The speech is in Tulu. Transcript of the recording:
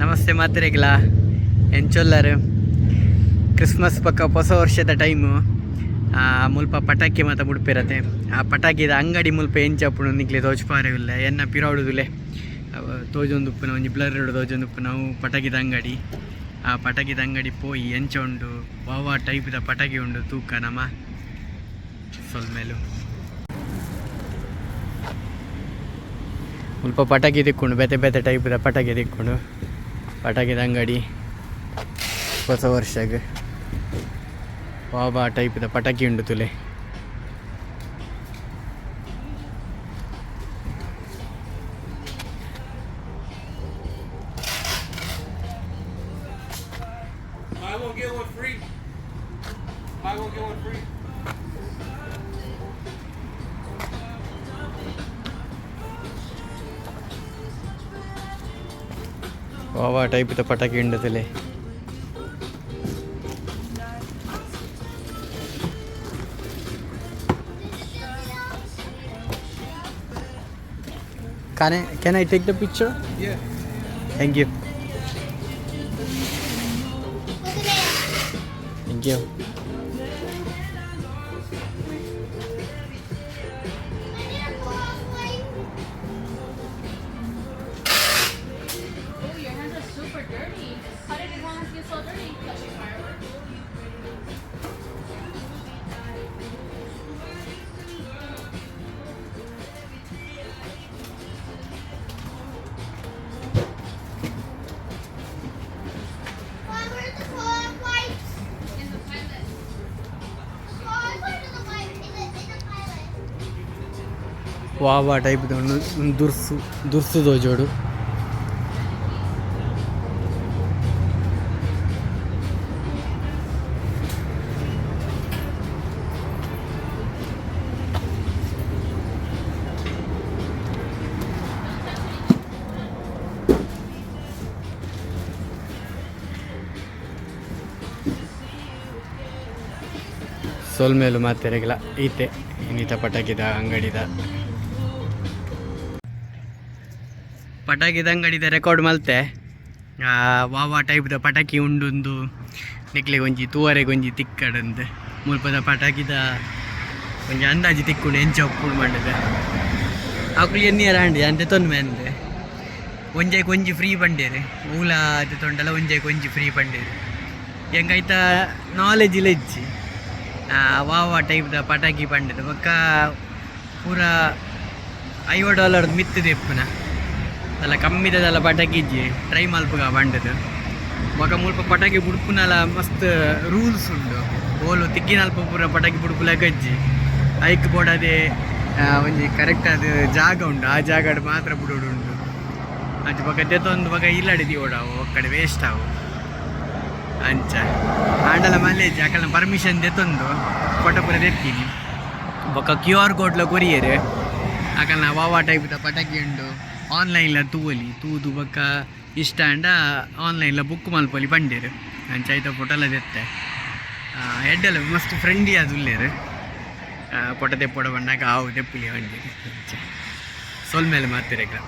ನಮಸ್ತೆ ಮಾತೆರೆಗ್ಲ. ಎಂಚೊಲ್ಲರ್? ಕ್ರಿಸ್ಮಸ್ ಪಕ್ಕ ಹೊಸ ವರ್ಷದ ಟೈಮು. ಮುಲ್ಪ ಪಟಾಕಿ ಮಾತ ಬುಡ್ಪೆರತೆ. ಆ ಪಟಾಕಿದ ಅಂಗಡಿ ಮುಲ್ಪ ಎಂಚ ಉಪ್ಪುಂಡು ನಿಕ್ಲೆ ತೋಜ್ಪಾರೆ ಉಲ್ಲೆ. ಎನ್ನ ಪಿರವುಡುದುಲೆ ತೋಜೊಂದುಪ್ಪುನ ಒಂಜಿ ಬ್ಲರ್ ತೋಜೊಂದುಪ್ಪುನ ಅವು ಪಟಾಕಿದ ಅಂಗಡಿ. ಆ ಪಟಾಕಿದ ಅಂಗಡಿ ಪೋಯಿ ಎಂಚ ಉಂಡು, ವಾವಾ ಟೈಪ್ದ ಪಟಾಕಿ ಉಂಡು ತೂಕ ನಮ. ಸೊಲ್ಮೆಲು. ಮುಲ್ಪ ಪಟಾಕಿ ತಿಕ್ಕುಂಡು, ಬೇತೆ ಬೇತೆ ಟೈಪ್ದ ಪಟಾಕಿ ತಿಕ್ಕುಂಡು. ಪಟಾಕಿದ ಅಂಗಡಿ. ಹೊಸ ವರ್ಷಗ್ ವಾವಾ ಟೈಪ್ದ ಪಟಾಕಿ ಉಂಡು ತುಲೆ. Buy one, get one free. Buy one, get one free. ವಾವಾ ಟೈಪ್ದ ಪಟಾಕಿ ಉಂಡು ತುಲೆ. Can I take the picture? Yeah. Thank you. Thank you. Oh, your hands are super dirty. How did your hands get so dirty? Touching fireworks. Mom, where's the cloth wipes? In the pilot. Mom, where the wipes in the pilot? ವಾವಾ ಟೈಪ್ದ ಉಂಡು. ದುರ್ಸು ದುರ್ಸು ತೋಜೋಡು. ಸೊಲ್ಮೇಲು ಮಾತೆರೆಗ್ಲ. ಈತೆ ಇನ್ನಿತ ಪಟಾಕಿದ ಅಂಗಡಿದ. ಪಟಾಕಿದ ಅಂಗಡಿದ ರೆಕಾರ್ಡ್ ಮಲ್ತೆ. ವಾವಾ ಟೈಪ್ದ ಪಟಾಕಿ ಉಂಡುಂದು ನಿಕ್ಲೆಗ್ ಒಂಜಿ ತೂವರೆಗ್ ಒಂಜಿ ತಿಕ್ಕಡಂದು. ಮುಲ್ಪದ ಪಟಾಕಿದ ಒಂಜಿ ಅಂದಾಜಿ ತಿಕ್ಕುಂಡು ಎಂಚ ಉಪ್ಪುಂಡು ಪಂಡುದು. ಅಕುಲು ಎನ್ನಿಯರ ಆಂಡ್ ಯಾನ್ ದೆತೊನ್ವೆ ಅಂದ್. ಒಂಜೈಕ್ ಒಂಜಿ ಫ್ರೀ ಪಂಡೇರು. ಒವ್ಲ ದೆತೊಂಡಲ ಒಂಜೈಕ್ ಒಂಜಿ ಫ್ರೀ ಪಂಡೇರು. ಎಂಕ್ ಐತ ನಾಲೆಜ್ ಇಲ್ಲ ಇಜ್ಜಿ ವಾವಾ ಟೈಪ್ದ ಪಟಾಕಿ ಪಂಡುದು. ಬೊಕ್ಕ ಪೂರ 50 ಡಾಲರ್ ಮಿತ್ತ್ ಇಪ್ಪುನ ಅಲ್ಲ, ಕಮ್ಮಿದದಲ್ಲ ಪಟಾಕಿ ಇಜ್ಜಿ. ಟ್ರೈ ಮಲ್ಪುಗ ಪಂಡುದು. ಬೊಕ ಮುಲ್ಪ ಪಟಾಕಿ ಬುಡ್ಪುನಲ ಮಸ್ತ್ ರೂಲ್ಸ್ ಉಂಡು. ಓಲು ತಿಕ್ಕಿನಲ್ಪ ಪೂರ ಪಟಾಕಿ ಬುಡ್ಪುಲಕ ಇಜ್ಜಿ. ಐಕ್ ಬೋಡಾದೆ ಒಂಜಿ ಕರೆಕ್ಟ್ ಆದ್ ಜಾಗ ಉಂಡು. ಆ ಜಾಗಡ್ ಮಾತ್ರ ಬುಡೋಡು ಉಂಡು. ಅಂಚ ಬೊಕ ದೆತೊಂದು ಬೊಕ ಇಲ್ಲಡೆ ದೀವೊಡು, ಅವು ಒಕ್ಕಡೆ ವೇಸ್ಟ್ ಅವು. ಅಂಚ ಆಂಡಲ ಮಲ್ಲೇಜ್ ಅಕಲ್ನ ಪರ್ಮಿಷನ್ ದೆತೊಂದು ಫೋಟೋ ಪೂರ ದೆತ್ತೀನಿ. ಬೊಕ ಕ್ಯೂ ಆರ್ ಕೋಡ್ಲ ಕೊರಿಯೆರ್. ಅಕಲ್ನ ವಾವಾ ಟೈಪ್ದ ಪಟಾಕಿ ಉಂಡು ಆನ್ಲೈನ್ಲ ತೂವೊಲಿ, ತೂದು ಬೊಕ್ಕ ಇಷ್ಟ ಆಂಡ ಆನ್ಲೈನ್ಲ ಬುಕ್ ಮಲ್ಪೊಲಿ ಪಂಡೆರ್. ಅಂಚ ಐತ ಫೋಟೋಲ ದೆತ್ತೆ. ಎಡ್ಡೆಲ ಮಸ್ತ್ ಫ್ರೆಂಡ್ಲಿ ಆದ್ ಉಲ್ಲೆರ್. ಫೋಟೋ ದೆಪ್ಪೊಡ ಪನ್ನಗ ಆವು, ದೆಪ್ಪುಲಿ ಪಂಡೆರ್. ಅಂಚ ಸೊಲ್ಮೆಲು ಮಾತೆರೆಗ್ಲ.